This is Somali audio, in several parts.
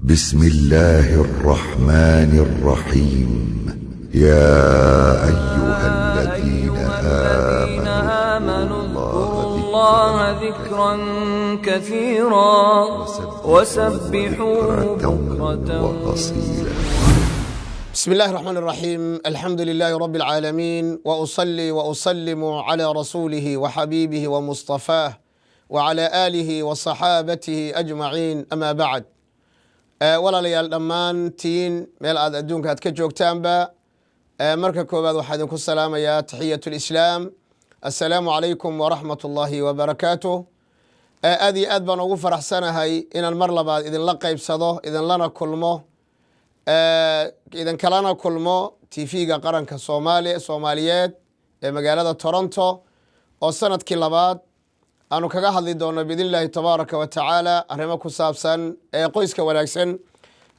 بسم الله الرحمن الرحيم. يا أيها الذين آمنوا آمنوا اذكروا الله ذكرا كثيرا وسبحوه بكرة وأصيلا. بسم الله الرحمن الرحيم، الحمد لله رب العالمين، واصلي واسلم على رسوله وحبيبه ومصطفاه وعلى اله وصحابته اجمعين، اما بعد. Walaalayaal, dhammaantiin meel aad adduunka aad ka joogtaanba, marka koowaad waxaa idinku salaamayaa taxiyat lislaam: assalaamu calaykum waraxmat ullaahi wabarakaatuh. Aad iyo aad baan ugu faraxsanahay inaan mar labaad idinla qaybsado, idinlana kulmo, idinkalana kulmo TV-ga qaranka Soomaaliya Soomaaliyeed ee magaalada Toronto, oo sanadkii labaad aanu kaga hadli doono, biidn illaahi tabaaraka wa tacaala, arrimo ku saabsan ee qoyska wanaagsan.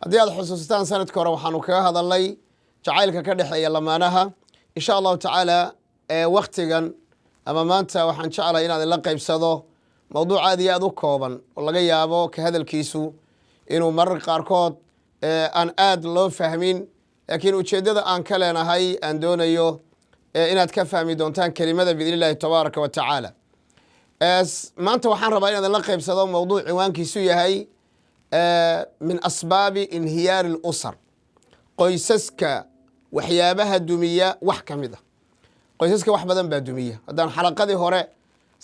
Haddii aad xusuustaan, sanadkii hore waxaanu kaga hadalnay jacaylka ka dhexeeya lamaanaha. Insha Allahu tacaala, ee waktigan ama maanta waxaan jeclahay inaad ila qaybsado mowduuc aad iyo aad u kooban, oo laga yaabo ka hadalkiisu inuu mararka qaarkood aan aad loo fahmin, laakiin ujeeddada aan ka leenahay aan doonayo inaad ka fahmi doontaan kelimada, biidn illahi tabaaraka wa tacaala. Maanta waxaan rabaa inaad la qaybsado mowduuc ciwaankiisu yahay min asbaabi inhiyaari اlusar, qoysaska waxyaabaha dumiya wax ka mid a. Qoysaska wax badan baa dumiya. Haddaan xalaqadii hore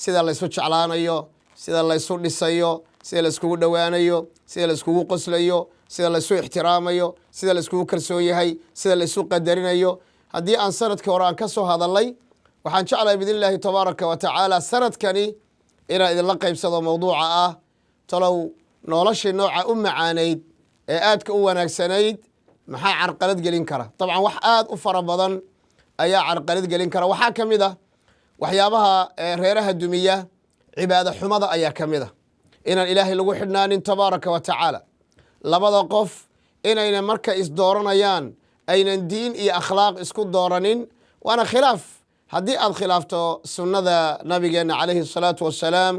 sida laysu jeclaanayo, sida laysu dhisayo, sida layskugu dhowaanayo, sida layskugu qoslayo, sida laysu ixtiraamayo, sida layskugu kalsoon yahay, sida laysu qadarinayo, haddii aan sanadkii hore aan ka soo hadalnay, waxaan jeclahay, biidn illaahi tabaaraka wa tacaala, sanadkani inaan idinla qaybsado mowduuca ah: talow noloshii nooca u macaanayd ee aadka u wanaagsanayd maxaa carqalad gelin kara? Dabcan, wax aad u fara badan ayaa carqalad gelin kara. Waxaa ka mid ah waxyaabaha reeraha dumiya cibaado xumada ayaa ka mid a, inaan Ilaahay lagu xidhnaanin tabaaraka wa tacaala. Labada qof inayna marka isdooranayaan aynan diin iyo akhlaaq isku dooranin, waana khilaaf. Haddii aad khilaafto sunnada Nabigeena calayhi asalaatu wassalaam,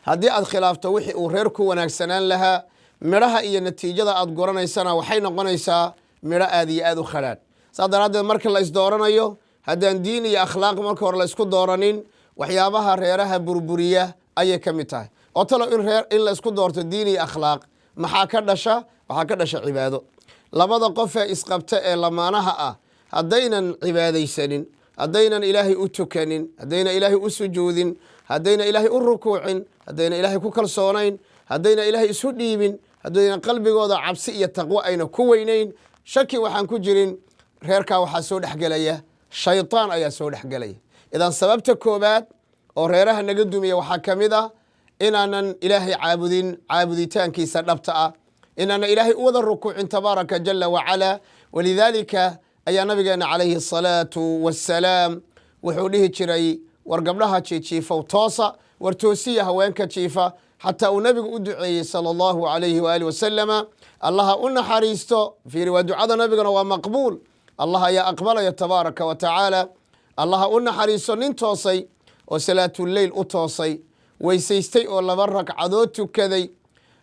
haddii aad khilaafto wixii uu reer ku wanaagsanaan lahaa, midhaha iyo natiijada aad guranaysana waxay noqonaysaa midho aad iyo aad u khadhaadh. Saas daraaddeed, marka la isdooranayo, haddaan diin iyo akhlaaq marka hore la isku dooranin, waxyaabaha reeraha burburiya ayay ka mid tahay. Oo talo in reer in la isku doorto diin iyo akhlaaq maxaa ka dhasha? Waxaa ka dhasha cibaado. Labada qofee isqabta ee lamaanaha ah haddaynan cibaadaysanin, haddaynan Ilaahay u tukanin, haddayna Ilaahay u sujuudin, haddayna Ilaahay u rukuucin, haddayna Ilaahay ku kalsoonayn, haddayna Ilaahay isu dhiibin, haddayna qalbigooda cabsi iyo taqwo ayna ku weynayn, shaki waxaan ku jirin reerkaa waxaa soo dhexgelaya shaytaan ayaa soo dhexgelaya. Idan, sababta koobaad oo reeraha naga dumiya waxaa ka mid ah inaanan Ilaahay caabudin caabuditaankiisa dhabta ah, inaanan Ilaahay u wada rukuucin tabaaraka jala wacala. Walidaalika ayaa Nabigeena calayhi asalaatu wassalaam wuxuu dhihi jiray: "War gabdhaha jiijiifow, toosa! War toosiya haweenka jiifa." Xataa uu Nabigu u duceeyey sala Allahu alayhi waali wasalama: "Allaha u naxariisto." Fiiri, waa ducada Nabigana, waa maqbuul, Allah ayaa aqbalaya tabaaraka wa tacaala. "Allaha u naxariisto nin toosay oo salaatuleyl u toosay, weysaystay oo laba ragcadood tukaday.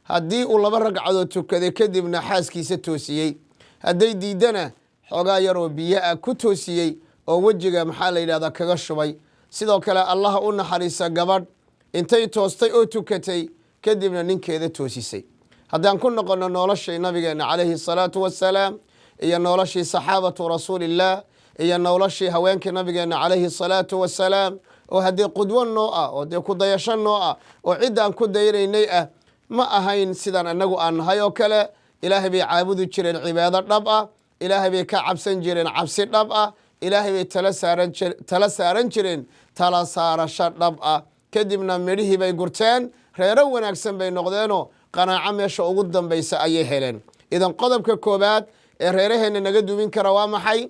Haddii uu laba ragcadood tukaday kadibna xaaskiisa toosiyey, hadday diiddana xoogaa yaroo biyo ah ku toosiyey oo wejiga, maxaa la yidhahdaa, kaga shubay. Sidoo kale, Allaha u naxariisa gabadh intay toostay oo tukatay kadibna ninkeeda toosisay." Haddaan ku noqono noloshii Nabigeena calayhi asalaatu wassalaam iyo noloshii saxaabatu Rasuulillaah iyo noloshii haweenkii Nabigeena calayhi asalaatu wassalaam, oo haddii qudwo noo ah oo dee ku dayasho noo ah oo ciddaan ku dayanaynay ah, ma ahayn sidaan annagu aan nahay oo kale. Ilaahay bay caabudi jireen cibaado dhab ah, Ilaahay bay ka cabsan jireen cabsi dhab ah, Ilaahay bay tala saaran jireen tala saarasho dhab ah. Kadibna midhihii bay gurteen, reero wanaagsan bay noqdeenoo qanaaco meesha ugu dambaysa ayay heleen. Idan, qodobka koobaad ee reeraheenna naga dumin kara waa maxay?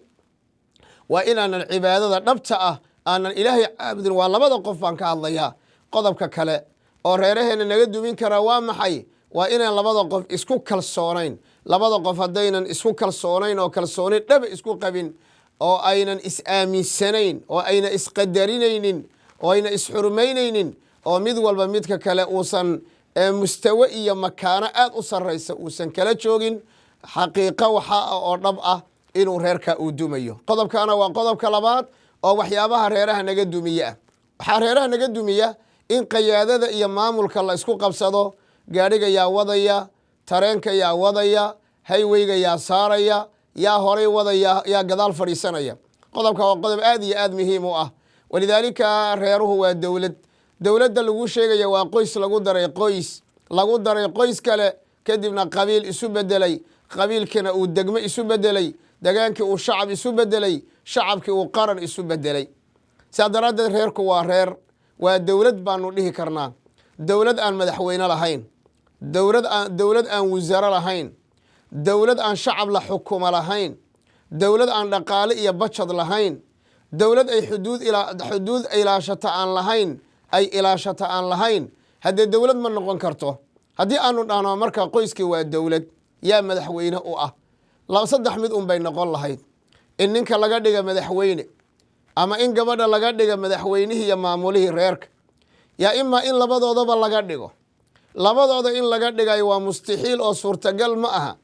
Waa inaanan cibaadada dhabta ah aanan Ilaahay caabudin. Waa labada qof baan ka hadlayaa. Qodobka kale oo reeraheenna naga dumin kara waa maxay? Waa inaan labada qof isku kalsoonayn. Labada qof haddaynan isku kalsoonayn oo kalsooni dhaba isku qabin, oo aynan is-aaminsanayn, oo ayna isqadarinaynin, oo ayna isxurmaynaynin, oo mid walba midka kale uusan Mustawe iyo makaano aada u sarraysa uusan kala joogin, xaqiiqo waxaa ah oo dhab ah inuu reerka uu dumayo. Qodobkaana waa qodobka labaad oo waxyaabaha reeraha naga dumiye ah. Waxaa reeraha naga dumiya in qayaadada iyo maamulka la isku qabsado. Gaadhiga yaa wadaya, tareenka yaa wadaya, highwayga yaa saaraya, yaa horay wadaya, yaa gadaal fadhiisanaya? Qodobka waa qodob aad iyo aad muhiim u ah. Walidaalika, reeruhu waa dowlad. Dowladda lagu sheegaya waa qoys lagu daray qoys, lagu daray qoys kale, kadibna qabiil isu bedelay, qabiilkiina uu degmo isu bedelay, degaankii uu shacab isu bedelay, shacabkii uu qaran isu bedelay. Sidaa daraaddeed, reerku waa reer, waa dowlad baanu dhihi karnaa. Dowlad aan madaxweyne lahayn, dowlad aan wasaro lahayn, dowlad aan shacab la xukumo lahayn, dowlad aan dhaqaale iyo bajad lahayn, dowlad ay xuduud ilaashata aan lahayn, ay ilaashata aan lahayn, haddee dowlad ma noqon karto. Haddii aanu dhahno marka qoyskii waa dowlad, yaa madaxweyne u ah? Laba, saddex mid un bay noqon lahayd: in ninka laga dhiga madaxweyne, ama in gabadha laga dhiga madaxweynihii iyo maamulihii reerka, yaa imaa in labadoodaba laga dhigo. Labadooda in laga dhigayo waa mustaxiil oo suurtagal ma aha,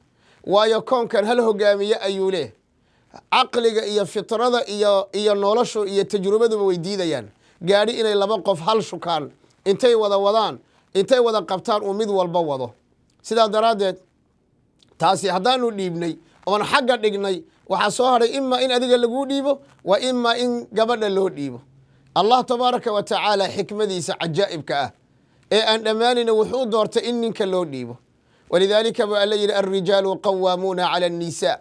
waayo koonkan hal hogaamiye ayuu leeh. Caqliga iyo fitrada iyo noloshu iyo tajrubaduba way diidayaan gaadhi inay laba qof hal shukaan intay wada wadaan, intay wada qabtaan, uu mid walba wado. Sidaa daraaddeed, taasi haddaanu dhiibnay oon xagga dhignay, waxaa soo hadhay imaa in adiga laguu dhiibo, waa imaa in gabadha loo dhiibo. Allah tabaaraka wa tacaala xikmadiisa cajaa'ibka ah ee aan dhammaanayna wuxuu doortay in ninka loo dhiibo. Walidaalika buu Alla yidhi: "Alrijaalu qawaamuuna cala annisaa."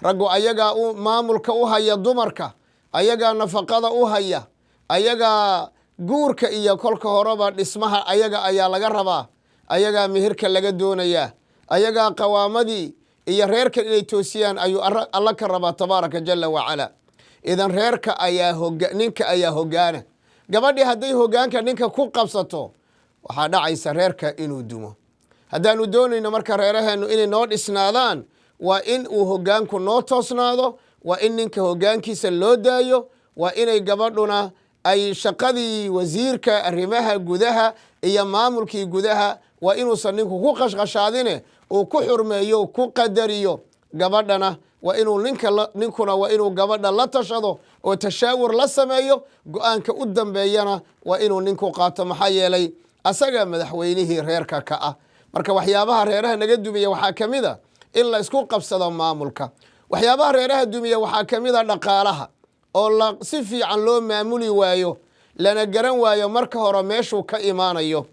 Raggu ayagaa u maamulka u haya dumarka, ayagaa nafaqada u haya, ayagaa guurka iyo kolka horeba dhismaha ayaga ayaa laga rabaa, ayagaa mihirka laga doonayaa, ayagaa qawaamadii iyo reerkan inay toosiyaan ayuu Alla ka rabaa tabaaraka jala wacala. Idan reerka ayaa ninka ayaa hogaana. Gabadhii hadday hogaanka ninka ku qabsato, waxaa dhacaysa reerka inuu dumo. Haddaanu doonayno marka reeraheenu inay noo dhisnaadaan, waa in uu hogaanku noo toosnaado, waa in ninka hogaankiisa loo daayo, waa inay gabadhuna ay shaqadii wasiirka arrimaha gudaha iyo maamulkii gudaha waa inuusan ninku ku qashqashaadine uu ku xurmeeyo, ku qadariyo. Gabadhana waa inuu ninka, ninkuna waa inuu gabadha la tashado oo tashaawur la sameeyo. Go-aanka u dambeeyana waa inuu ninku qaato, maxaa yeelay asaga madaxweynihii reerka ka ah. Marka waxyaabaha reeraha naga dumiya waxaa ka mid a in la isku qabsado maamulka. Waxyaabaha reeraha dumiya waxaa ka mid a dhaqaalaha oo la si fiican loo maamuli waayo, lana garan waayo marka hore meeshuu ka imaanayo.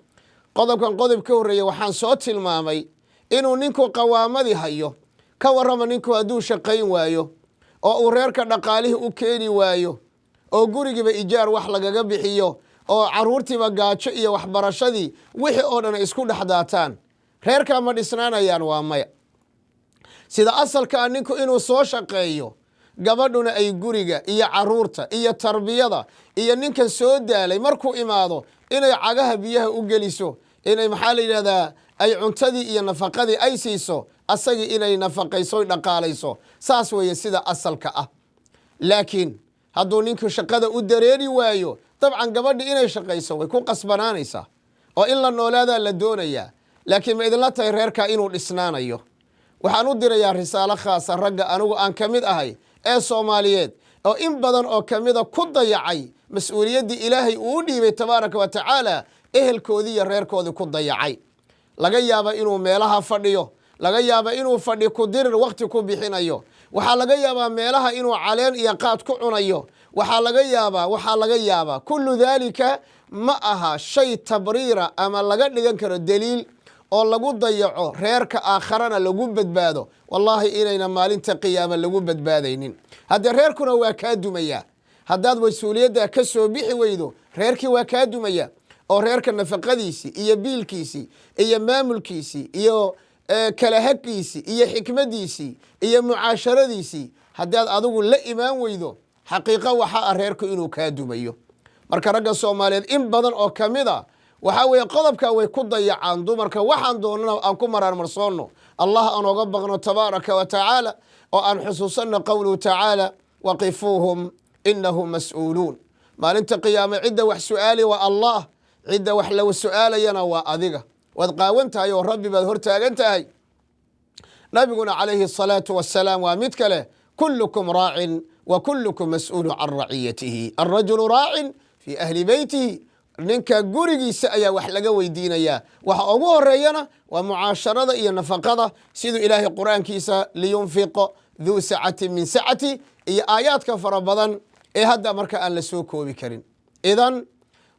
Qodobkan qodob ka horreeya waxaan soo tilmaamay inuu ninku qawaamadii hayo. Ka warrama ninku hadduu shaqayn waayo oo uu reerka dhaqaalihii u keeni waayo, oo gurigiiba ijaar wax lagaga bixiyo, oo caruurtiiba gaajo iyo waxbarashadii wixii oo dhan ay isku dhex daataan, reerkaa ma dhisnaanayaan? Waa maya. Sida asalkaa, ninku inuu soo shaqeeyo, gabadhuna ay guriga iyo caruurta iyo tarbiyada iyo ninkan soo daalay markuu imaado inay cagaha biyaha u geliso, inay, maxaa la yidhahdaa, ay cuntadii iyo nafaqadii ay siiso, asagii inay nafaqayso, oy dhaqaalayso, saas weeye sida asalka ah. Laakiin hadduu ninku shaqada u dareeri waayo, dabcan gabadhi inay shaqayso way ku qasbanaanaysaa oo in la noolaadaa la doonayaa. Laakiin ma idinla tahay reerkaa inuu dhisnaanayo? Waxaan u dirayaa risaalo khaasa ragga anigu aan ka mid ahay ee Soomaaliyeed, oo in badan oo ka mida ku dayacay mas-uuliyaddii Ilaahay uu u dhiibay tabaaraka wa tacaala, ehelkoodii iyo reerkoodii ku dayacay. Laga yaaba inuu meelaha fadhiyo, laga yaaba inuu fadhi ku dirir wakhti ku bixinayo, waxaa laga yaabaa meelaha inuu caleen iyo qaad ku cunayo, waxaa laga yaabaa. Kullu daalika ma aha shay tabriira ama laga dhigan karo daliil oo lagu dayaco reerka, aakharana lagu badbaado. Wallaahi inayna maalinta qiyaama lagu badbaadaynin. Haddee reerkuna waa kaa dumayaa haddaad mas-uuliyadda ka soo bixi weydo. Reerkii waa kaa dumaya oo reerka nafaqadiisii iyo biilkiisii iyo maamulkiisii iyo kala hagiisii iyo xikmadiisii iyo mucaasharadiisii haddaad adigu la imaan weydo, xaqiiqo waxaa ah reerku inuu kaa dumayo. Marka ragga Soomaaliyeed in badan oo ka mid a waxaa weeye qodobka way ku dayacaan dumarka. Waxaan doonana aan ku maraarmarsoonno, Allah aan oga baqno tabaaraka wa tacaala, oo aan xusuusanno qowluhu tacaala: "Waqifuuhum inahum mas'uuluun." Maalinta qiyaame cidda wax su-aali waa Allah, cidda wax la su-aalayana waa adiga. Waad qaawan tahay oo Rabbi baad hor taagan tahay. Nabiguna calayhi الsalaatu wasalaam waa mid kale: "كلكم راع وكلكم مسؤول عن رعيته، الرجل راع في أهل بيته." Ninka gurigiisa ayaa wax laga weydiinayaa. Waxa ugu horeeyana waa mucaasharada iyo nafaqada, siduu Ilaahay Qur-aankiisa "لينفق ذو سعة من سعته" iyo aayaadka fara badan ee hadda marka aan la soo koobi karin. Idan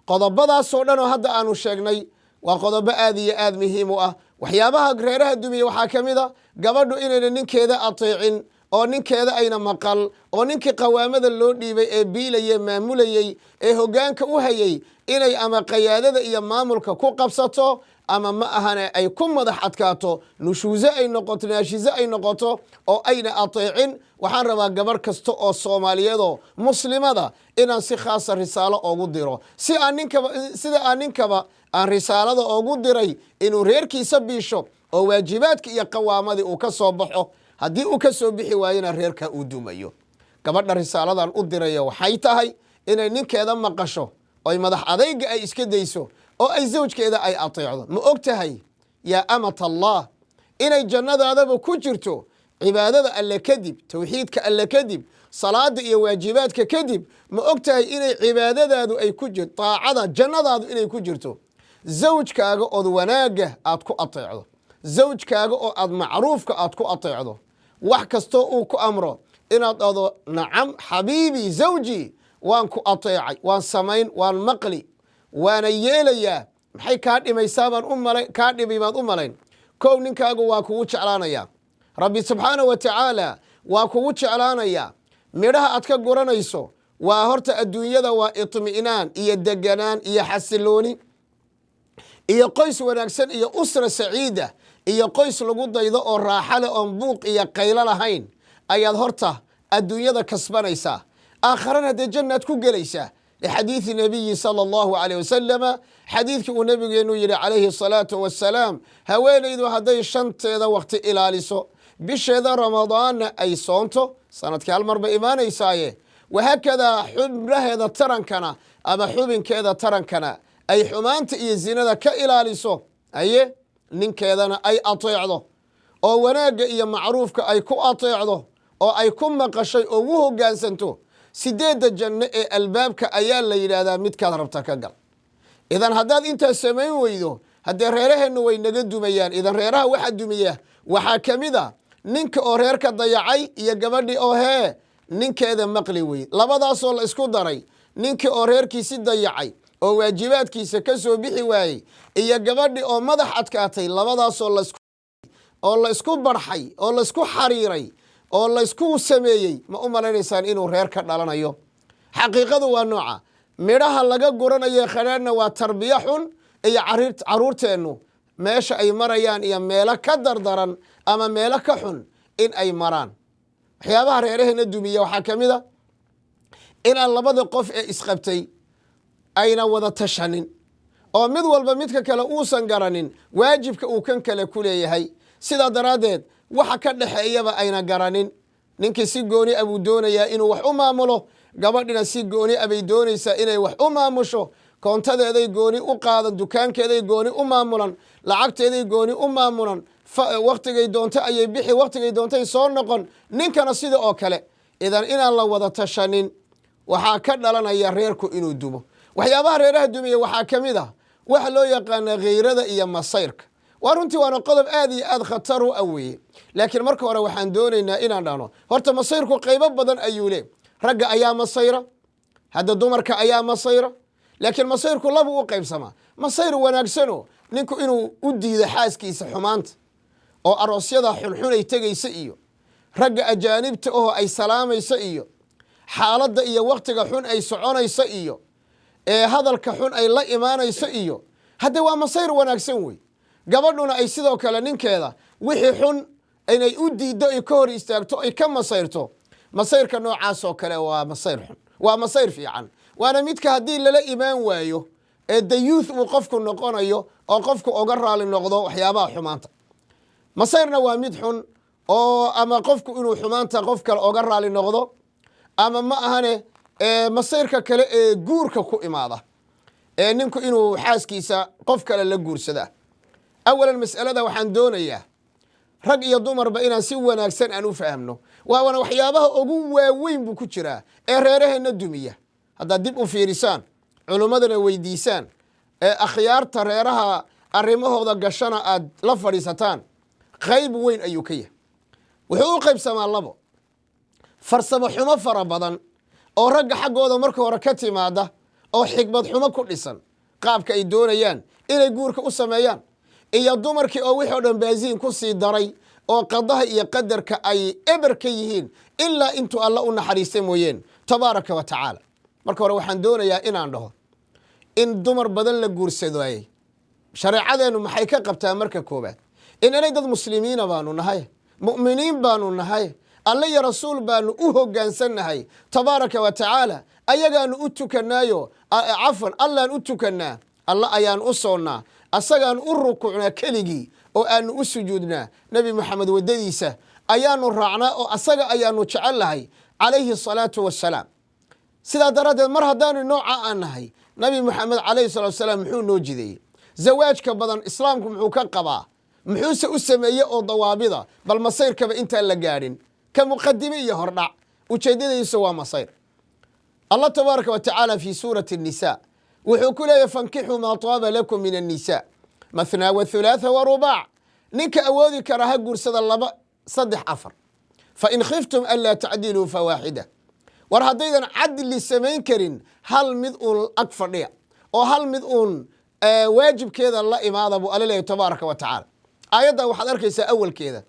qodobadaasoo dhan oo hadda aanu sheegnay waa qodobo aad iyo aad muhiim u ah. Waxyaabaha reeraha dumiya waxaa ka mid a gabadhu inayna ninkeeda ateecin oo ninkeeda ayna maqal, oo ninkii qawaamada loo dhiibay ee biilayey, maamulayey, ee hogaanka u hayay inay ama qayaadada iyo maamulka ku qabsato ama ma ahane ay ku madax adkaato, nushuuse ay noqoto, naashize ay noqoto oo ayna ateecin. Waxaan rabaa gabarh kasta oo Soomaaliyeedoo Muslimada inaan si khaasa risaalo oogu diro, si aan ninkaba, sida aan ninkaba aan risaalada oogu diray, inuu reerkiisa biisho oo waajibaadka iyo qawaamadii uu ka soo baxo. Haddii uu ka soo bixi waayona, reerka uu dumayo. Gabadha risaaladan u diraya waxay tahay inay ninkeeda maqasho, oy madax adayga ay iska dayso, oo ay zawjkeeda ay ateecdo. Ma og tahay, يا أمة الله, inay jannadaadaba ku jirto cibaadada Alle kadib, towxiidka Alle kadib, salaada iyo waajibaadka kadib? Ma og tahay inay cibaadadaadu ay ku jirto, daacada jannadaadu inay ku jirto zawjkaaga ood wanaagga aad ku ateecdo, zawjkaaga oo aad macruufka aad ku ateecdo, wax kastoo uu ku amro inaad dhahdo: "نعم حبيبي زوجي, waan ku ateecay, waan samayn, waan maqli, waana yeelayaa"? Maxay kaa dhimaysaa baan u malay, kaa dhimay baad u malayn? Kow, ninkaagu waa kugu jeclaanayaa. Rabbi subxaanahu wa tacaala waa kugu jeclaanayaa. Midhaha aad ka guranayso waa horta adduunyada waa iطmi'naan iyo deganaan iyo xasilooni iyo qoys wanaagsan iyo أسرة سعيدة iyo qoys lagu daydo oo raaxo leh oon buuq iyo qaylo lahayn ayaad horta adduunyada kasbanaysaa. Aakharana dee jannaad ku gelaysaa, لحديث النبي صلى الله عليه وسلم, xadiidkii uu nabigeenu yihi calayhi الsalaatu wasalaam: haweenaydu hadday shanteeda waqti ilaaliso, bisheeda Ramadaanna ay soonto, sanadkii hal mar bay imaanaysaaye, wahaakadaa xubnaheeda tarankana ama xubinkeeda tarankana ay xumaanta iyo zinada ka ilaaliso, aye ninkeedana ay ateecdo oo wanaagga iyo macruufka ay ku ateecdo oo ay ku maqashay oo u hoggaansanto, sideedda janno ee albaabka ayaa la yidhaahdaa midkaad rabta ka gal. Idan haddaad intaas samayn weydo, haddee reeraheennu way naga dumayaan. Idan reeraha waxa dumiya waxaa ka mid a ninka oo reerka dayacay iyo gabadhii oo hee ninkeeda maqli weyd. Labadaasoo la isku daray, ninkii oo reerkiisi dayacay oo waajibaadkiisa ka soo bixi waayey iyo gabadhii oo madax adkaatay, labadaasoo oo la isku barxay oo laisku xariiray oo laysku sameeyey, ma u malaynaysaan inuu reer ka dhalanayo? Xaqiiqadu waa nooca. Midhaha laga guranayo khadhaadhna waa tarbiyo xun iyo caruurteennu meesha ay marayaan iyo meelo ka dardaran ama meelo ka xun in ay maraan. Waxyaabaha reeraheena dumiya waxaa ka mid a inaan labada qof ee isqabtay ayna wada tashanin, oo mid walba midka kale uusan garanin waajibka uu kan kale ku leeyahay. Sidaa daraaddeed waxa ka dhexeeyaba ayna garanin. Ninkii si gooni a buu doonayaa inuu wax u maamulo, gabadhina si gooni a bay doonaysaa inay wax u maamusho. Koontadeeday gooni u qaadan, dukaankeeday gooni u maamulan, lacagteeday gooni u maamulan, wakhtigay doonto ayay bixi, wakhtigay doontay soo noqon. Ninkana sida oo kale. Idan inaan la wada tashanin waxaa ka dhalanaya reerku inuu dumo. Waxyaabaha reeraha dumiya waxaa ka mid ah waxa loo yaqaana khayrada iyo masayrka. Waa runtii, waana qodob aad iyo aad khatar u aweeye. Laakiin marka hore waxaan doonaynaa inaan dhahno horta masayrku qaybo badan ayuu le. Ragga ayaa masayra, hadda dumarka ayaa masayra, laakiin masayrku labu u qaybsamaa: masayr wanaagsano, ninku inuu u diido xaaskiisa xumaanta oo aroosyada xunxunay tegaysa iyo ragga ajaanibta oo ay salaamayso iyo xaaladda iyo wakhtiga xun ay soconayso iyo ee hadalka xun ay la imaanayso iyo hadde waa masayr wanaagsan wey. Gabadhuna ay sidoo kale ninkeeda wixii xun inay u diiddo, ay ka hor istaagto, ay ka masayrto. Masayrka noocaas oo kale waa masayr xun, waa masayr fiican, waana midka haddii lala imaan waayo ee dayuuth uu qofku noqonayo oo qofku oga raali noqdo waxyaabaha xumaanta. Masayrna waa mid xun oo ama qofku inuu xumaanta qof kale oga raali noqdo ama ma ahane masayrka kale ee guurka ku imaada ee ninku inuu xaaskiisa qof kale la guursadaa. Awalan, mas'alada waxaan doonayaa rag iyo dumarba inaan si wanaagsan aan u fahamno. Waana waxyaabaha ugu waaweyn buu ku jiraa ee reeraheenna dumiya. Haddaad dib u fiirisaan, culummadana weydiisaan, ee akhyaarta reeraha arrimahooda gashana aad la fadhiisataan, qayb weyn ayuu ka yahay. Wuxuu u qaybsamaa labo: farsamo xumo fara badan oo ragga xaggooda marka hore ka timaada, oo xikmad xumo ku dhisan qaabka ay doonayaan inay guurka u sameeyaan, iyo dumarkii oo wixii o dhan baasiin ku sii daray, oo qadaha iyo qadarka ay eber ka yihiin, ilaa intuu Alla u naxariistay mooyeen, tabaaraka wa tacaala. Marka hore waxaan doonayaa inaan dhaho in dumar badan la guursadayey shareecadeennu maxay ka qabtaa? Marka koobaad, in inay dad muslimiina baanu nahay, mu'miniin baanu nahay, Alle iyo rasuul baanu u hoggaansannahay, tabaaraka wa tacaala. Ayagaanu u tukanaayo, cafwan, Allaan u tukannaa, Alla ayaan u soonnaa, asagaan u rukuucnaa keligii oo aanu u sujuudnaa. Nebi Moxamed waddadiisa ayaanu raacnaa oo asaga ayaanu jecel lahay, calayhi asalaatu wassalaam. Sidaa daraaddeed, mar haddaanu nooca aan nahay, Nabi Moxamed calayhi salatu wasalaam muxuu noo jideeyey? Zawaajka badan Islaamku muxuu ka qabaa? Muxuuse u sameeyey oo dawaabida? Bal masayrkaba intaan la gaadhin, ka muqadime iyo hordhac, ujeeddadiisu waa masayr. Allah tabaaraka wa tacaala fi suurati الnisa wuxuu ku leeyahy: "Fankixuu maa taaba lakum min الnisa mathnaa wa thulaatha wa rubaac." Ninka awoodi kara ha guursada laba, saddex, afar. "Fain khiftum anlaa tacdiluu fawaaxida." War haddaydan cadli samayn karin, hal mid uun ag fadhiya oo hal mid uun waajibkeeda la imaada, buu Alle leeyahy, tabaaraka wa tacaala. Aayaddan waxaad arkaysaa awalkeeda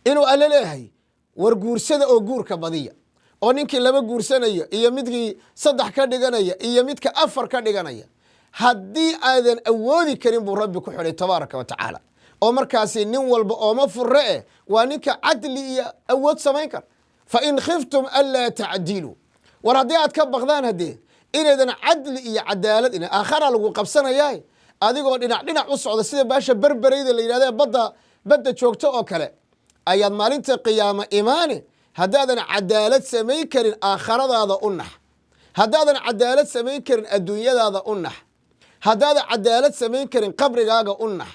inuu Alle leeyahay: war guursada oo guurka badiya, oo ninkii laba guursanaya iyo midkii saddex ka dhiganaya iyo midka afar ka dhiganaya, haddii aadan awoodi karin, buu Rabbi ku xidhay, tabaaraka wa tacaala. Oo markaasi nin walba ooma furre eh, waa ninka cadli iyo awood samayn kara. "Fain khiftum anlaa tacdiluu." War haddii aad ka baqdaan haddee inaydan cadli iyo cadaalad in aakhara lagu qabsanayaa, adigoo dhinac dhinac u socda sida baasha berbereyda la yidhahda badda joogto oo kale ayaad maalinta qiyaamo imaane. Haddaadan cadaalad samayn karin, aakharadaada u nax. Haddaadan cadaalad samayn karin, adduunyadaada u nax. Haddaadan cadaalad samayn karin, qabrigaaga u nax.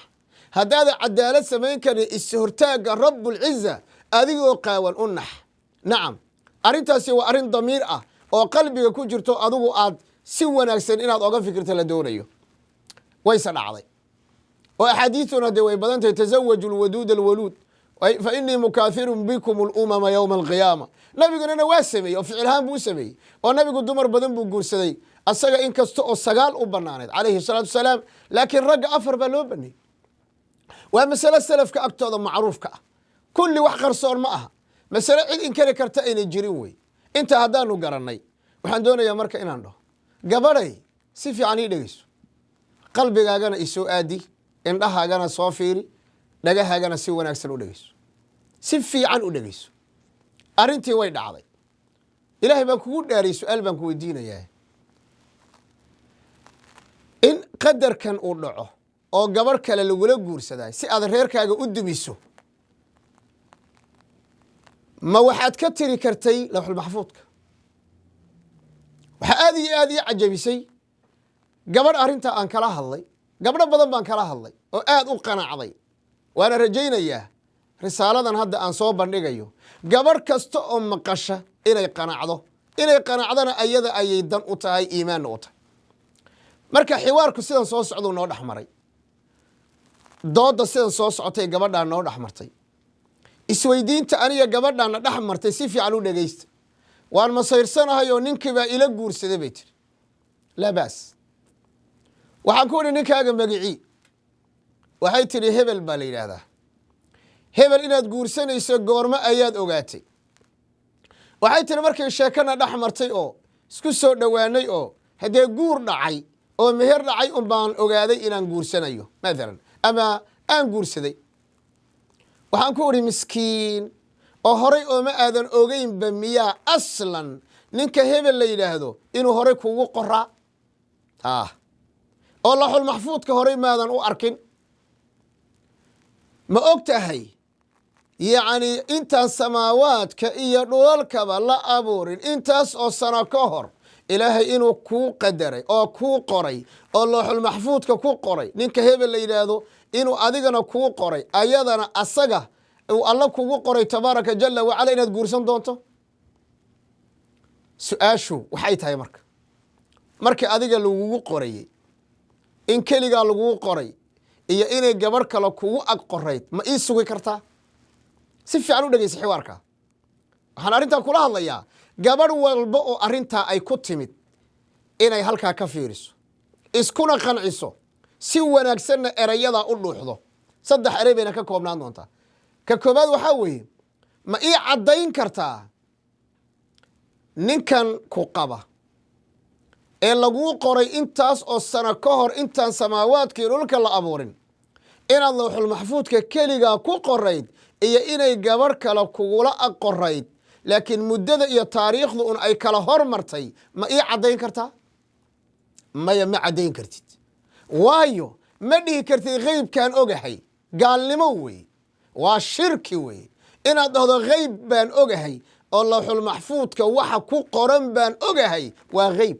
Haddaadan cadaalad samayn karin, is-hortaagga Rabbulciza adigoo qaawan u nax. Nacam, arrintaasi waa arrin damiir ah oo qalbiga ku jirto, adigu aad si wanaagsan inaad oga fikirta la doonayo. Wayse dhacday oo axaadiistuna dee way badan tahay: "Tazawaju lwaduud alwaluud, fa inii mukaathirun bikum alumama yowma alqiyaama." Nabigunana waa sameeyey oo ficilhaan buu u sameeyey, oo Nabigu dumar badan buu guursaday asaga, in kasta oo sagaal u banaanayd, calayhi salaatu wasalaam, laakiin ragga afar baa loo baneeyey. Waa masalo salafka agtooda macruufka ah, kulli wax qarsoon ma aha, masale cid inkari karta aynay jirin wey. Intaa haddaanu garannay, waxaan doonayaa marka inaan dhaho: gabadhay, si fiican ii dhegeyso, qalbigaagana isoo aadi, indhahaagana soo fiiri, dhagahaagana si wanaagsan u dhegeyso, si fiican u dhegeyso. Arrintii way dhacday. Ilaahay baan kugu dhaariyey, su-aal baan ku weydiinayaa: in qadarkan uu dhaco oo gabadh kale lagula guursaday si aad reerkaaga u dumiso, ma waxaad ka tiri kartay lawxulmaxfuudka? Waxaa aada iyo aada ii cajabisay gabadh arrintaa aan kala hadlay. Gabdho badan baan kala hadlay oo aada u qanacday, waana rajaynayaa risaaladan hadda aan soo bandhigayo gabadh kasta oo maqasha inay qanacdo. Inay qanacdana ayada ayay dan u tahay, iimaanna u tahay. Marka xiwaarku sidan soo socduu noo dhex maray, doodda sidan soo socotay gabadhaan noo dhex martay, isweydiinta aniga gabadhaana dhex martay, si fiican u dhegeysta. "Waan masayrsanahay oo ninkiibaa ila guursaday," bay tiri. Laa baas. Waxaan ku idhi: "Ninkaaga magicii?" Waxay tidhi: "Hebel baa la yidhaahdaa." "Hebel inaad guursanayso goormo ayaad ogaatay?" Waxay tihi: "Markay sheekana dhex martay oo isku soo dhowaanay oo haddee guur dhacay oo meher dhacay un baan ogaaday inaan guursanayo maalan ama aan guursaday." Waxaan ku idhi: "Miskiin, oo horay ooma aadan ogeynba miyaa aslan ninka hebel la yidhaahdo inuu horay kugu qoraa oo laxul maxfuudka horay maadan u arkin? Ma og tahay, yacni, intaan samaawaadka iyo dhulalkaba la abuurin, intaas oo sano ka hor, Ilaahay inuu kuu qadaray oo kuu qoray oo looxul maxfuudka ku qoray ninka hebel la yidhaahdo?" Inuu adigana kuu qoray, ayadana asaga uu Alla kugu qoray, tabaaraka jala wacala, inaad guursan doonto. Su-aashu waxay tahay, marka markii adiga lagugu qorayey, in keligaa lagugu qoray iyo inay gabarh kale kugu ag qorayd, ma ii sugi kartaa? Si fiican u dhegeysa xiwaarka. Waxaan arrintaa kula hadlayaa gabadh walba oo arrintaa ay ku timid inay halkaa ka fiiriso, iskuna qanciso, si wanaagsanna erayadaa u dhuuxdo. Saddex erey bayna ka koobnaan doontaa. Ka koobaad waxaa weeye: ma ii caddayn kartaa ninkan ku qaba ee laguu qoray intaas oo sano ka hor, intaan samaawaadkii dhulka la abuurin, inaad lawxulmaxfuudka keligaa ku qorayd iyo inay gabadh kale kugula ag qorayd, laakiin muddada iyo taariikhdu un ay kala hormartay? Ma ii caddayn kartaa? Maya, ma caddayn kartid. Waayo, ma dhihi kartid "Qeybkaan ogahay". Gaalnimo wey, waa shirki wey inaad dhahdo "Qeyb baan ogahay oo lawxulmaxfuudka waxa ku qoran baan ogahay". Waa qeyb,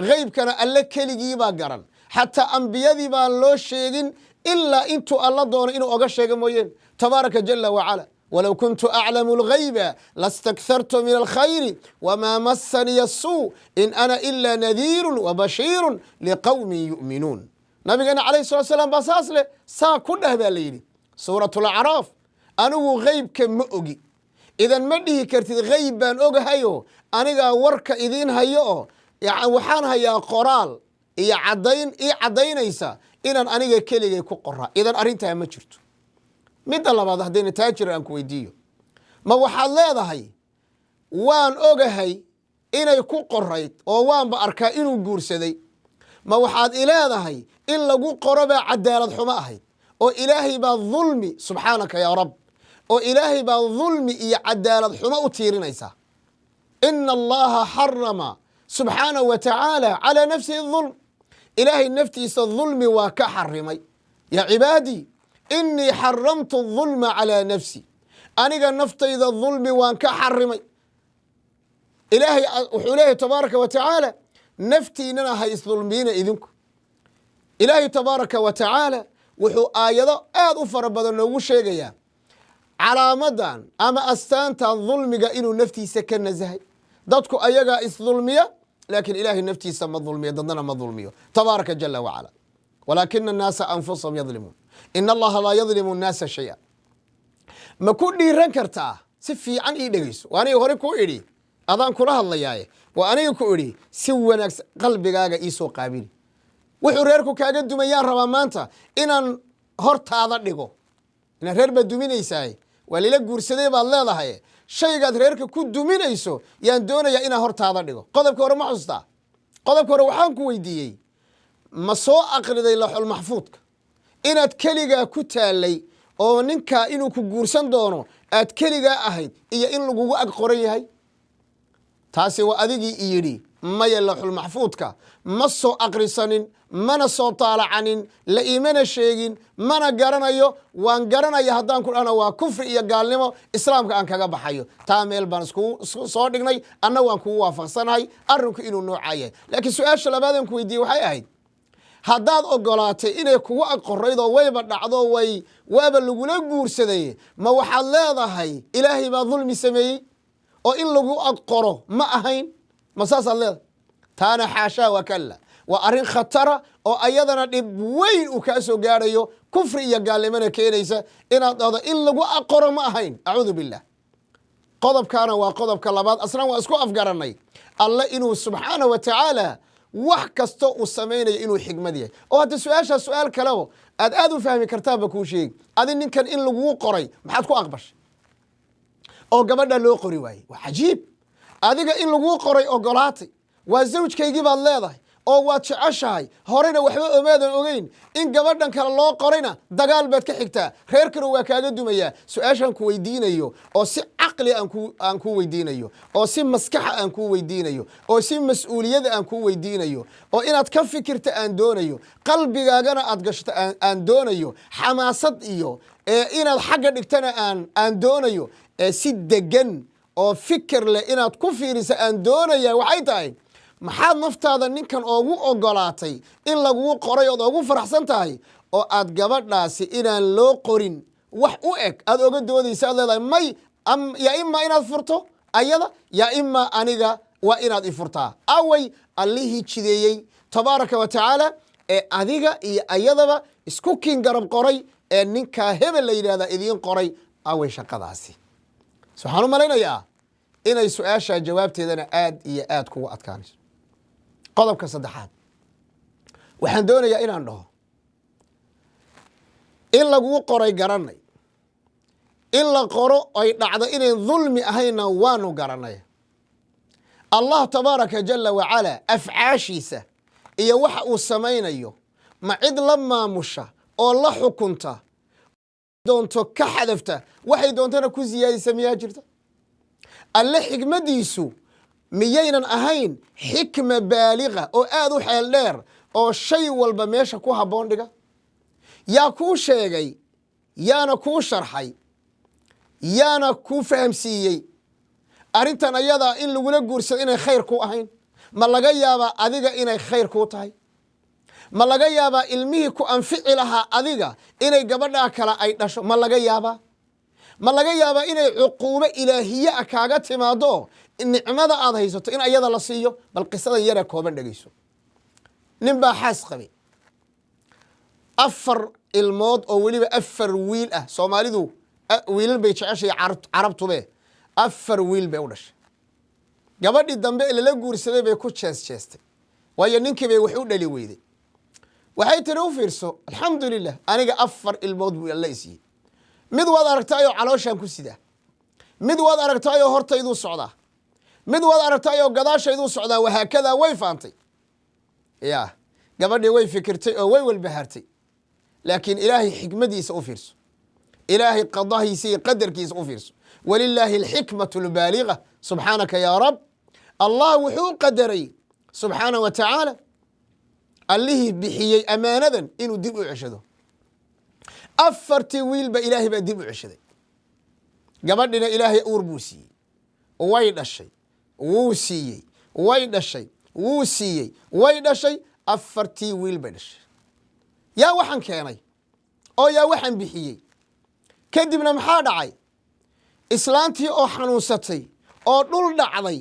qeybkana Alle keligii baa garan. Xataa ambiyadii baan loo sheegin, ilaa intuu Alla doono inuu oga sheego mooyeen, tabaaraka jala wacala. "Walow kuntu aclamu algayba lastakhartu min alkhayri wmaa massaniya asuu in ana ila nadiiru wabashiiru liqowmin yu'minuun." Nabigeena calayhi salatu salaam baa saas leh. Saa ku dheh baa la yidhi, Suurat Alacraaf. Anigu qeybka ma ogi. Idan ma dhihi kartid "Qeyb baan ogahayo, anigaa warka idiin hayo oo waxaan hayaa qoraal iyo caddayn ii caddaynaysa inaan aniga keligay ku qoraa". Idan arrintaa ma jirto. Midda labaad, haddayna taa jiran, aan ku weydiiyo: ma waxaad leedahay "Waan ogahay inay ku qorayd oo waanba arkaa inuu guursaday"? Ma waxaad ileedahay in lagu qoro baa cadaalad xumo ahayd oo Ilaahay baa dulmi? Subxaanaka yaa Rab! Oo Ilaahay baa dulmi iyo cadaalad xumo u tiirinaysaa? Ina Allaha xarama subxaanahu wa tacaala calaa nafsihi dulm. Ilaahay naftiisa dulmi waa ka xarimay. "Ya cibaadii, inii xaramtu dulma calaa nafsi." Aniga naftayda dulmi waan ka xarimay. Ilaahay wuxuu leeyahay, tabaaraka wa tacaala, naftiinana ha isdulmiina idinku. Ilaahay tabaaraka wa tacaala wuxuu aayado aad u fara badan noogu sheegayaa calaamadan ama astaantan dulmiga inuu naftiisa ka nasahay. Dadku ayagaa isdulmiya, laakiin Ilaahay naftiisa ma dulmiyo, dadnana ma dulmiyo, tabaaraka jala wacala. Walaakina annaasa anfusahum yadlimuun, ina Allaha laa yadlimu annaasa shaya. Ma ku dhiiran kartaa? Si fiican ii dhegeyso. Waa aniga hore ku idhi, adaan kula hadlayaaye, waa aniga ku idhi, si wanaagsan qalbigaaga iisoo qaabili. Wuxuu reerku kaaga dumayaan rabaa maanta inaan hortaada dhigo. Inaad reer baad duminaysaay, waa lila guursaday baad leedahay. Shaygaad reerka ku duminayso yaan doonayaa inaan hortaada dhigo. Qodobka hore ma xustaa? Qodobka hore waxaan ku weydiiyey: ma soo aqriday laxul maxfuudka inaad keligaa ku taalay oo ninkaa inuu ku guursan doono aad keligaa ahayd iyo in lagugu ag qoran yahay? Taasi waa adigii iyidhi maya, laxul maxfuudka ma soo aqrisanin, mana soo taalacanin, la iimana sheegin, mana garanayo. Waan garanaya haddaan ku dhahno waa kufri iyo gaalnimo Islaamka aan kaga baxayo. Taa meel baan isku soo dhignay, anna waan kugu waafaqsanahay arrinku inuu noocaa yahay. Laakiin su-aasha labaadaan ku weydiiyey waxay ahayd: haddaad ogolaatay inay kugu ag qoraydoo wayba dhacdo, way waaba lagula guursaday, ma waxaad leedahay Ilaahay baa dulmi sameeyey oo in lagu ag qoro ma ahayn? Ma saasaad leedahay? Taana xaashaa wakalla. Waa arrin khatara oo ayadana dhib weyn uu kaa soo gaadhayo, kufri iyo gaalnimona keenaysa inaad dhahdo in lagu ag qoro ma ahayn. Acuudu billah. Qodobkaana waa qodobka labaad. Aslan waa isku afgaranay Alle inuu subxaana wa tacaala wax kasta uu samaynayo inuu xikmad yahay. Oo hadda su-aashaa su-aal kaleo aad aad u fahmi kartaanba kuu sheegi. Adi ninkan in laguu qoray maxaad ku aqbashay oo gabadha loo qori waayey? Waa cajiib. Adiga in laguu qoray ogolaatay, waa zawjkaygii baad leedahay oo waad jeceshahay, horena waxba omaadan ogeyn. In gabadhan kale loo qorayna dagaal baad ka xigtaa, reerkana waa kaaga dumayaa. Su-aashaan ku weydiinayo oo si caqli aan kuu weydiinayo, oo si maskaxa aan kuu weydiinayo, oo si mas-uuliyada aan kuu weydiinayo, oo inaad ka fikirta aan doonayo, qalbigaagana aad gashto aan doonayo, xamaasad iyo inaad xagga dhigtana aan doonayo, ee si degan oo fikir leh inaad ku fiirisa aan doonaya, waxay tahay: maxaad naftaada ninkan oogu ogolaatay in laguu qoray ood oogu faraxsan tahay? Oo aad gabadhaasi inaan loo qorin wax u eg aad oga doodaysa, aad leedahay may, yaa imaa inaad furto ayada, yaa imaa aniga waa inaad i furtaa. Away Allihii jideeyey tabaaraka wa tacaala ee adiga iyo ayadaba isku kiin garab qoray, ee ninkaa hebel la yidhahda idiin qoray? Away shaqadaasi? So waxaan u malaynayaa inay su-aashaa jawaabteedana aad iyo aad kugu adkaanayso. Qodobka saddexaad waxaan doonayaa inaan dhaho: in laguu qoray garanay, in la qoro ay dhacdo inayn dulmi ahayna waanu garanay. Allah tabaaraka jala wacalaa afcaashiisa iyo waxa uu samaynayo, ma cid la maamusha oo la xukunta, doonto ka xadafta, waxay doontana ku siyaadisa miyaa jirta? Alle xikmaddiisu miyaynan ahayn xikma baaliqa oo aada u xeel dheer, oo shay walba meesha ku habboon dhiga? Yaa kuu sheegay, yaana kuu sharxay, yaana kuu fahamsiiyey arrintan ayadaa in lagula guursado inay khayr ku ahayn? Ma laga yaabaa adiga inay khayr kuu tahay? Ma laga yaabaa ilmihii ku anfici lahaa adiga inay gabadhaa kale ay dhasho? Ma laga yaabaa? Ma laga yaabaa inay cuquubo ilaahiye ah kaaga timaado nicmada aad haysato in ayada la siiyo? Bal qisadan yara kooban dhegeyso. Nin baa xaas qabay, 4 ilmood oo weliba 4 wiil ah. Soomaalidu wiilal bay jeceshay, Carabtube 4 wiil bay u dhashay. Gabadhii dambe ee lala guursaday bay ku jees jeestay, waayo ninkii bay wax u dhali weyday. Waxay tiri, u fiirso, alxamdu lilah, aniga 4 ilmood buu Alla isiiyey. Mid waad aragtaayoo calooshaan ku sidaa, mid waad aragtaayoo hortayduu socdaa, mid waad aragtaayoo gadaashayduu socdaa. Wahaakadaa way faantay. Ya gabadhii way fikirtay oo way walbahaartay, laakiin Ilaahay xikmadiisa u fiirso, Ilaahay qadahiisa iyo qadarkiisa u fiirso. Walilaahi alxikmatu albaaliga, subxaanaka yaa rab. Allah wuxuu qadaray subxaana wa tacaala Allihii bixiyey ammaanadan inuu dib u ceshado. Afartii wiilba Ilaahay baa dib u ceshaday. Gabadhina Ilaahay uur buu siiyey, way dhashay, wuu siiyey, way dhashay, wuu siiyey, way dhashay, 4tii wiil bay dhashay. Yaa waxaan keenay oo yaa waxaan bixiyey? Kadibna maxaa dhacay? Islaantii oo xanuunsatay oo dhul dhacday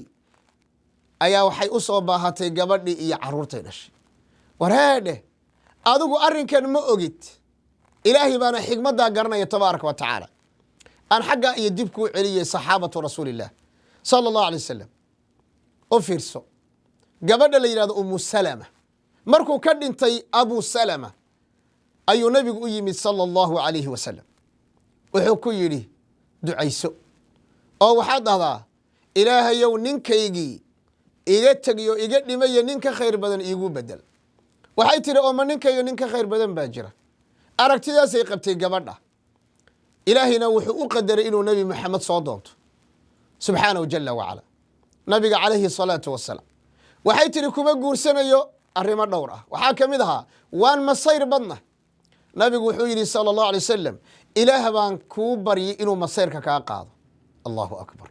ayaa waxay u soo baahatay gabadhii iyo carruurtay dhashay. Wareedheh, adigu arrinkan ma ogid, Ilaahay baana xikmaddaa garanaya tabaaraka wa tacaala. Aan xaggaa iyo dib kuu celiyey saxaabatu rasuuli illah sala Allahu alay wasalam. U fiirso gabadha la yidhahdo Umu Salama. Markuu ka dhintay Abu Salama ayuu Nabigu u yimid sala Allahu calayhi wasalam. Wuxuu ku yidhi, ducayso oo waxaad dhahdaa, Ilaahayow, ninkaygii iga tegiyo iga dhimaya nin ka khayr badan iigu bedel. Waxay tihi, oo ma ninkayga nin ka khayr badan baa jira? Aragtidaasay qabtay gabadha. Ilaahayna wuxuu u qadaray inuu Nebi Maxamed soo doonto subxaanahu jala wacala, Nabiga calayhi salaatu wasalaam. Waxay tihi, kuma guursanayo arrimo dhowr ah, waxaa ka mid ahaa waan masayr badna. Nabigu wuxuu yidhi sala Allahu alay wasalam, Ilaah baan kuu baryay inuu masayrka kaa qaado. Allahu akbar.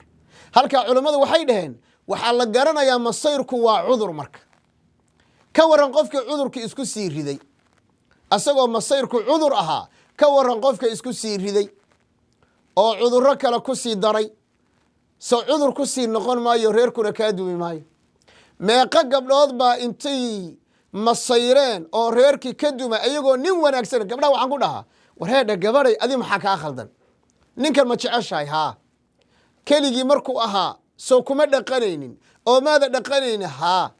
Halkaa culammadu waxay dhaheen, waxaa la garanayaa masayrku waa cudur. Marka ka waran qofkii cudurka isku sii riday asagoo masayrku cudur ahaa? Ka waran qofka isku sii riday oo cudurro kale ku sii daray? So cudur ku sii noqon maayo, reerkuna kaa dumi maayo? Meeqo gabdhood baa intay masayreen oo reerkii ka duma iyagoo nin wanaagsan? Gabdhaha waxaan ku dhahaa, wareedha gabadhay, adi maxaa kaa khaldan? Ninkan ma jeceshahay? Haa. Keligii markuu ahaa soo kuma dhaqanaynin oo maada dhaqanaynin? Haa.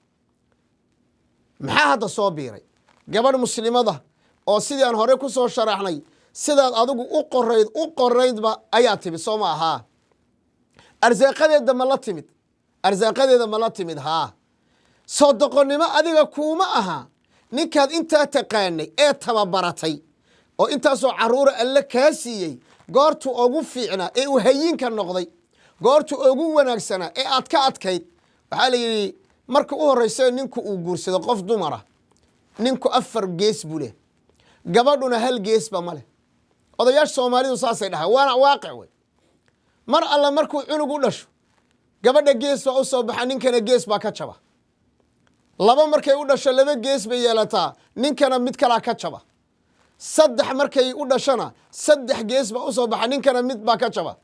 Maxaa hadda soo biiray? Gabadh muslimada oo sidii aan hore ku soo sharaxnay, sidaad adigu u qorayd u qoraydba ayaa timid, soo ma ahaa? Arsaaqadeeda ma la timid? Arsaaqadeeda ma la timid? Haa. Soo doqonnimo adiga kuuma aha ninkaad intaa taqaanay ee tababaratay oo intaasoo caruura Alle kaa siiyey, goortuu ugu fiicnaa ee uu hayinka noqday, goortuu ugu wanaagsanaa ee aad ka adkayd? Waxaa la yidhi, marka u horreysa ninku uu guursado qof dumara, ninku 4 gees buu leh, gabadhuna hal geesba ma leh. Odayaasha Soomaalidu saasay dhahaan, waana waaqic wey. Mar alla markuu cunug u dhasho, gabadha gees baa u soo baxa, ninkana gees baa ka jaba. Laba markay u dhasho, laba gees bay yeelataa, ninkana mid kalaa ka jaba. 3 markay u dhashana 3 gees baa u soo baxa, ninkana mid baa ka jaba.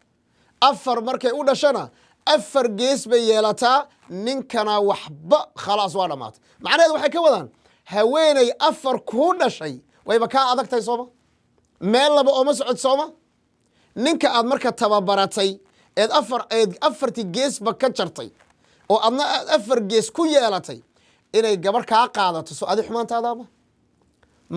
4 markay u dhashana 4 gees bay yeelataa, ninkana waxba khalaas waa dhammaatay. Macnaheedu waxay ka wadaan haweeney 4 kuu dhashay wayba kaa adag tahay sooma, meel laba ooma socod sooma. Ninka aad marka tababaratay eed 4tii geesba ka jartay oo adna aad 4 gees ku yeelatay inay gabarh kaa qaadato, soo adi xumaantaadaama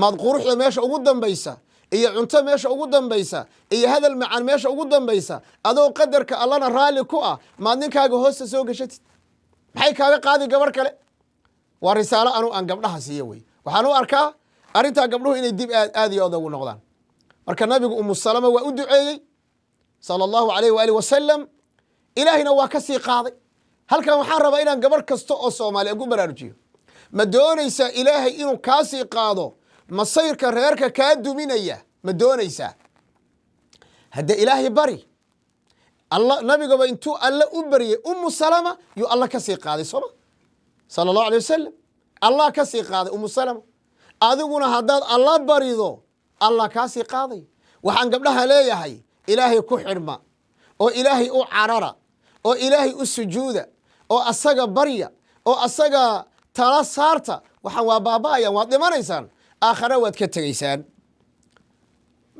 maad quruxda meesha ugu dambaysa iyo cunto meesha ugu dambaysa iyo hadal macaan meesha ugu dambaysa, adoo qadarka allana raalli ku ah, maad ninkaaga hoosta soo gashatid? Maxay kaaga qaadi gabarh kale? Waa risaalo anu aan gabdhaha siiyo wey. Waxaan u arkaa arrintaa gabdhuhu inay dib aad iyo aad ugu noqdaan. Marka nabigu Umu Salama waa u duceeyey sala allahu alayh waaalih wasalam, ilaahina waa ka sii qaaday. Halkan waxaan rabaa inaan gabarh kasta oo Soomaaliya ku baraarujiyo. Ma doonaysaa ilaahay inuu kaa sii qaado masayrka reerka kaa duminaya? Ma doonaysaa? Hadde ilaahay bari. Alla nabigaba intuu alle u baryey Umu Salama yuu alla ka sii qaaday sooma, sala allahu alay wasalam. Allah ka sii qaaday Umu Salama. Adiguna haddaad alla barido allah kaa sii qaaday. Waxaan gabdhaha leeyahay ilaahay ku xidhma oo ilaahay u carara oo ilaahay u sujuuda oo asaga barya oo asaga tala saarta. Waxaan waa baaba'ayaan, waad dhimanaysaan, aakhare waad ka tegaysaan.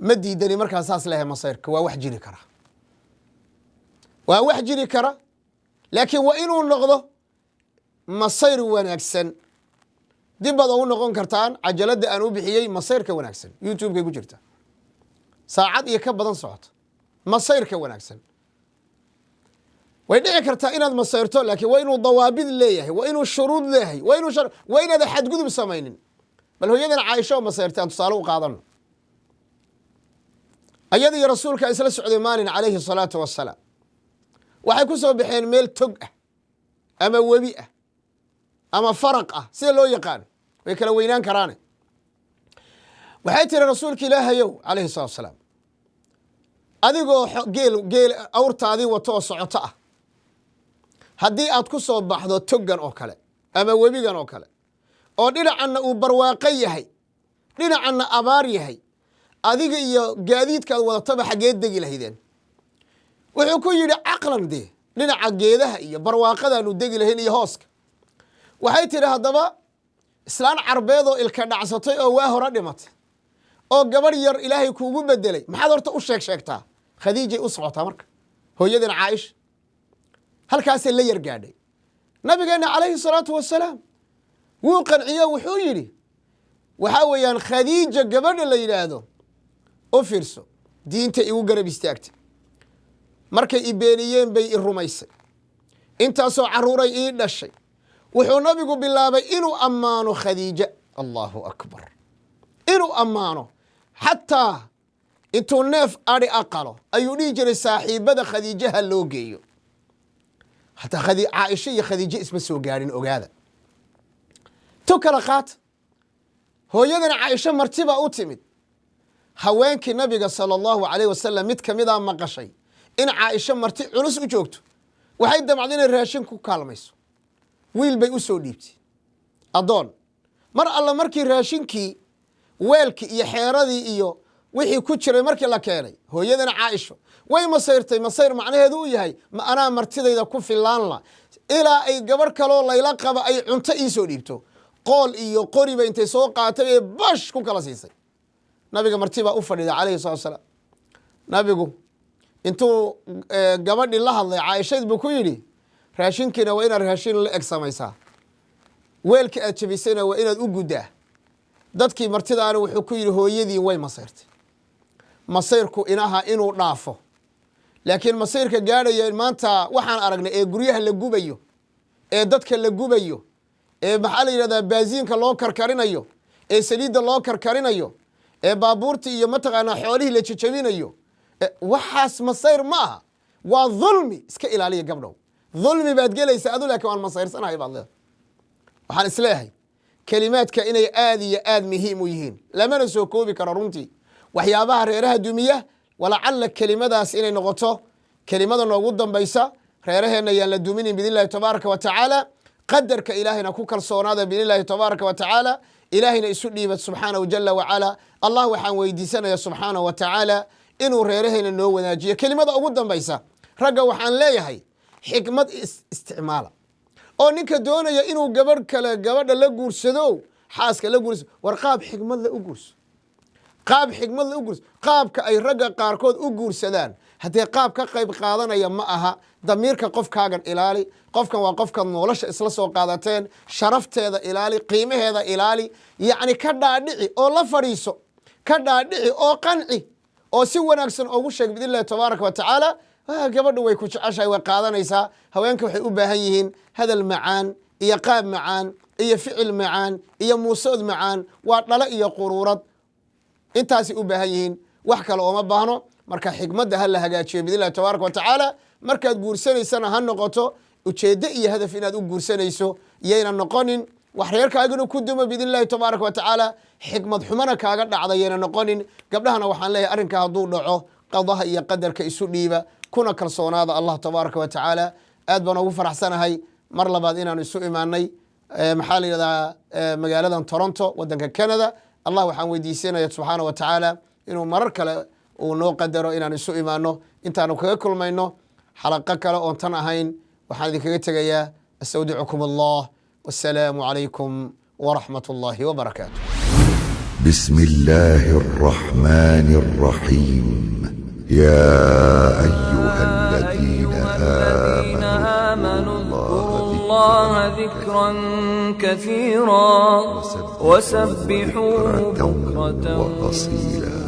Ma diidani markaa saas leeyahay, masayrka waa wax jiri kara, waa wax jiri kara, laakiin waa inuu noqdo masayr wanaagsan. Dib baad ugu noqon kartaan cajaladda aan u bixiyey masayrka wanaagsan, YouTube-kay ku jirta, saacad iyo ka badan socoto. Masayrka wanaagsan way dhici kartaa inaad masayrto, laakiin waa inuu dawaabid leeyahay, waa inuu shuruud leeyahay, waa inaada xadgudub samaynin. Bal hooyadan Caaisha oo masayrtay aan tusaale u qaadano. Ayada iyo rasuulka isla socday maalin calayhi salaatu wassalaam. Waxay ku soo baxeen meel tog ah ama webi ah ama faraq ah, sida loo yaqaano, way kala weynaan karaane. Waxay tiri rasuulka ilaahayow calayhi salatu wasalaam, adigoo geel awrtaadii wato oo socoto ah, haddii aad ku soo baxdo toggan oo kale ama webigan oo kale, oo dhinacanna uu barwaaqo yahay dhinacanna abaar yahay, adiga iyo gaadiidkaad wadataba xaggeed degi lahaydeen? Wuxuu ku yidhi caqlan dee dhinaca geedaha iyo barwaaqadaanu degi lahayn iyo hooska. Waxay tidhi haddaba islaan carbeed oo ilka dhacsatay oo waa hore dhimatay oo gabadh yar ilaahay kuugu bedelay, maxaad horta u sheeg sheegtaa? Khadiijay u socotaa marka hooyadan Caaisha halkaasay la yar gaadhay. Nabigeenna calayhi salaatu wasalaam wuu qanciyo, wuxuu yidhi waxaa weeyaan Khadiija gabadha la yidhaahdo u fiirso, diinta igu garab istaagtay, markay i beeniyeen bay i rumaysay, intaasoo carruuray ii dhashay. Wuxuu nabigu bilaabay inuu ammaano Khadiija, allahu akbar, inuu ammaano. Xataa intuu neef adhi aqalo ayuu dhihi jiray saaxiibada Khadiijaha loo geeyo. Hataa Caaisha iyo Khadiijo isma soo gaadhin, ogaada. Tu kala qaata, hooyadan Caaisho martibaa u timid. Haweenkii nabiga sala allahu alayh wasalam mid kamidaa maqashay in Caaisho marti culus u joogto. Waxay damcday inay raashin ku kaalmayso, wiil bay u soo dhiibtay addoon. Mar alla markii raashinkii weelkii iyo xeeradii iyo wixii ku jiray markii la keenay, hooyadan Caaisho way masayrtay. Masayr macnaheedu u yahay ma anaa martidayda ku filaan la ilaa ay gabadh kaloo layla qaba ay cunto ii soo dhiibto. Qool iyo qoriba intay soo qaatay ee bash ku kala siisay. Nabiga martibaa u fadhida calayhi salatu wasalaam. Nabigu intuu gabadhii la hadlay Caaishayd buu ku yidhi, raashinkiina waa inaad raashin la eg samaysaa, weelka aad jabisayna waa inaad u guddaa. Dadkii martidaana wuxuu ku yidhi hooyadii way masayrtay. Masayrku inaha inuu dhaafo, laakiin masayrka gaadhaya maanta waxaan aragnay ee guryaha la gubayo, ee dadka la gubayo, ee maxaa la yidhahdaa baasiinka loo karkarinayo, ee saliidda loo karkarinayo, ee baabuurtii iyo mataqaanaa xoolihii la jejabinayo, waxaas masayr ma aha, waa dulmi. Iska ilaaliya gabdhow, dulmi baad gelaysaa adu, laakiin waan masayrsanahay baad leedahay. Waxaan isleeyahay kelimaadka inay aad iyo aad muhiim u yihiin, lamana soo koobi karo runtii waxyaabaha reeraha dumiya. Walacalla kelimadaas inay noqoto kelimada noogu dambaysa. Reeraheenna yaan la duminin biidn illahi tabaaraka wa tacaala. Qadarka Ilaahayna ku kalsoonaada biidni Illahi tabaaraka wa tacaala. Ilaahayna isu dhiiba subxaanahu jala wacala. Allah waxaan weydiisanaya subxaanahu wa tacaala inuu reerahayna noo wanaajiyo. Kelimada ugu dambaysa, ragga waxaan leeyahay, xikmad isticmaala, oo ninka doonaya inuu gabadh kale, gabadha la guursado, xaaska la guursado, war qaab xikmad le u guurso, qaab xikmad le u guurso. Qaabka ay ragga qaarkood u guursadaan haddee qaab ka qayb qaadanaya ma aha. Damiirka qofkaagan ilaali. Qofkan waa qofkaad nolosha isla soo qaadateen. Sharafteeda ilaali, qiimaheeda ilaali. Yacni ka dhaadhici oo la fadhiiso, ka dhaadhici oo qanci oo si wanaagsan ugu sheeg biidni Illahi tabaaraka wa tacaala. Gabadhu way ku jeceshahay, way qaadanaysaa. Haweenka waxay u baahan yihiin hadal macaan iyo qaab macaan iyo ficil macaan iyo muusood macaan. Waa dhalo iyo quruurad, intaasay u baahan yihiin, wax kale ooma baahno. Marka xikmadda ha la hagaajiyo biidni Illahi tabaaraka wa tacaala. Markaad guursanaysana ha noqoto ujeeddo iyo hadaf inaad u guursanayso. Yayna noqonin wax reerkaaginu ku dumo biidni Illahi tabaaraka wa tacaala, xikmad xumana kaaga dhacda yayna noqonin. Gabdhahana waxaan leeyahay, arrinka hadduu dhaco, qadaha iyo qadarka isu dhiiba, kuna kalsoonaada Allah tabaaraka wa tacaala. Aad baan ugu faraxsanahay mar labaad inaanu isu imaanay, maxaa la yidhahdaa, magaaladan Toronto, wadanka Canada. Allah waxaan weydiisanaya subxaana wa tacaala inuu marar kale uu noo qadaro inaan isu imaano. Intaanu kaga kulmayno xalaqo kale oon tan ahayn, waxaan idinkaga tegayaa astawdicukum Allah, wassalaamu calaykum waraxmat Allahi wabarakaatu. بسم الله الرحمن الرحيم. يا أيها الذين آمنوا آمنوا اذكروا الله ذكرا كثيرا وسبحوه بكرة وأصيلا.